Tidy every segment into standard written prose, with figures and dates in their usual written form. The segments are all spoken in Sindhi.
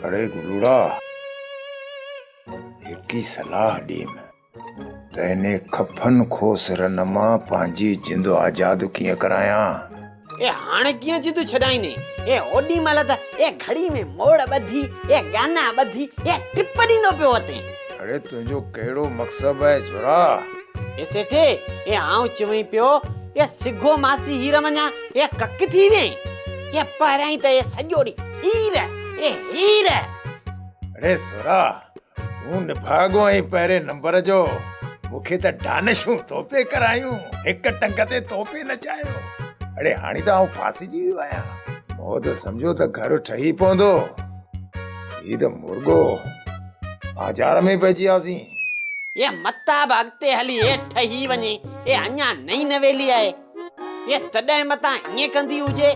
اڙي گلوڙا، هڪ ئي صلاح ڏيم ته انهي کڦن کوس رن مان پنهنجي جند آزاد ڪيئن ڪرايان؟ اي هاڻي ڪيئن جند ڇڏائيندين؟ اي اوڏي مهل ته اي گهڙي ۾ موڙ ٻڌي، اي گانا ٻڌي، اي ٽپ ڏيندو پيو وتين. اڙي تنهنجو ڪهڙو مقصب آهي سورا؟ اي سيٺ، اي آئون چوين پيو، اي سگهو ماسي هير منجهان اي ڪڪ ٿي وئين. اي پهريائين ته اي سڄو ڏينهن هير، اي هير. اڙي سورا، تون نڀاڳو آهين پهرين نمبر جو، مون کي ته ڊانشون توپي ڪرايون، هڪ ٽنگ تي توپي نچايو. اڙي هاڻي ته آئون ڦاسجي ويو آهيان. مون ته سمجهيو ته گهر ٺهي پوندو، هي ته مرڳو آزار ۾ پئجي وياسين. اي متان به اڳتي هلي اي ٺهي وڃي، اي اڃا نئين نويلي آهي، اي تڏهن متان ائين ڪندي هجي.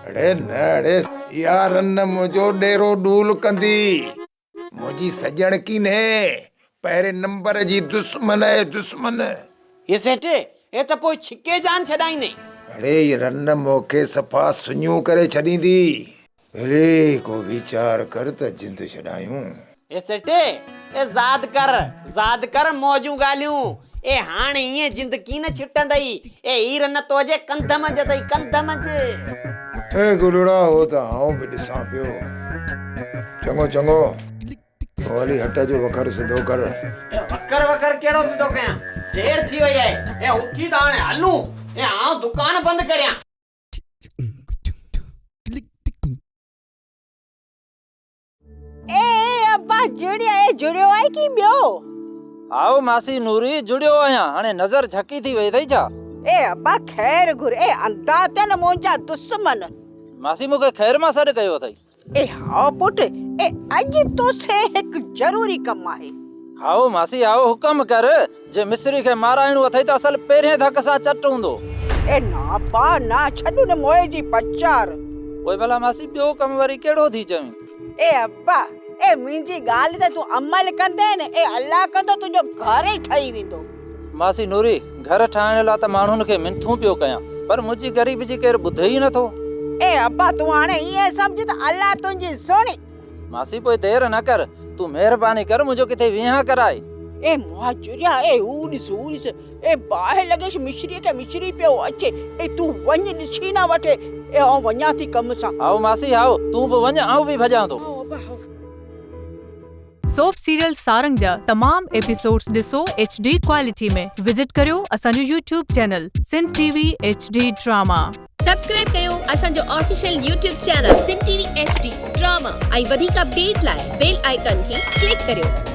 اڙي نه اڙي، اها رن منهنجو ڏيرو ڏول ڪندي. منهنجي سڄڻ ڪينهي، پهرين نمبر جي دشمن اهي دشمن. هي سيٺ، هي ته پوء ڇڪي جان ڇڏائيندين. اڙي هي رن مون کي صفا سڃو ڪري ڇڏيندي. ڀلي ڪو ويچار ڪر ته جند ڇڏايون. هي سيٺ، اي زاد ڪر، زاد ڪر موهه جون ڳالهيون. اي هاڻ ائين جند ڪين ڇٽندئي. اي هي رن تو جي ڪنڌ منجهه اٿئي، ڪنڌ منجهه. اي گلڙا، هو ته آئون به ڏسان پيو. چڱو چڱو، تون هلي هٽ جو وکر سڌو ڪر. اي وکر وکر ڪهڙو سڌو ڪيان، دير ٿي وئي آهي، اي اٿي ته هاڻي هلون، اي آئون دڪان بند ڪريان. اي اي ابا جڙيا اي جڙيو آهي ڪي ٻيو؟ هائو ماسي نوري جڙيو آهيان هاڻي نظر جهڪي ٿي وئي اٿئي ڇا؟ اي ابا خير گهر اي انڌا ٿين منهنجا دشمن. ماسي مون کي خير مان سڏ ڪيو اٿئي. اي هائو پٽ اي اڄ توسين هڪ ضروري ڪم آهي. هائو ماسي هائو حڪم ڪر جي مصري کي مارائڻو اٿئي ته اصل پهرين ڌڪ سان چٽ هوندو. اي نه ابا نه ڇڏ ان موئي جي پچار. پوء ڀلا ماسي ٻيو ڪم وري ڪهڙو ٿي چوين؟ اي ابا، اي منهنجي ڳالهه تي تون عمل ڪندين، اي الله ڪندو تنهنجو گهر ئي ٺهي ويندو. ماسي نوري، گهر ٺاهڻ لاء ته ماڻهن کي منٿون پيو ڪيان، پر منهنجي غريب جي ڪير ٻڌي ئي نٿو. اي ابا، تون هاڻي ائين سمجهه ته الله تنهنجي سڻي. ماسي پوء دير نه ڪر، تون مهرباني ڪر منهنجو ڪٿي ويهان ڪرائي. اي مهاجريا، اي هو ڏس، هو ڏس، اي باهه لڳيس مصريء کي مصري پيو اچي، اي تون وڃ ڏسي نه وٺ، اي آئون وڃان ٿي ڪم سان. هائو ماسي هائو، تون به وڃ آئون به ڀڄان ٿو. هائو ابا هائو. سوپ سيريل سارنگ جا تمام ايپيسوڊز ڏسو ايڇ ڊي ڪوالٽي ۾ وزٽ ڪريو اسان جو YouTube channel Sindh T V H D drama. Subscribe ڪيو اسان جو official YouTube channel Sindh T V H D drama ۽ وڌيڪ اپڊيٽ لاء بيل آئيڪان کي ڪلڪ ڪريو.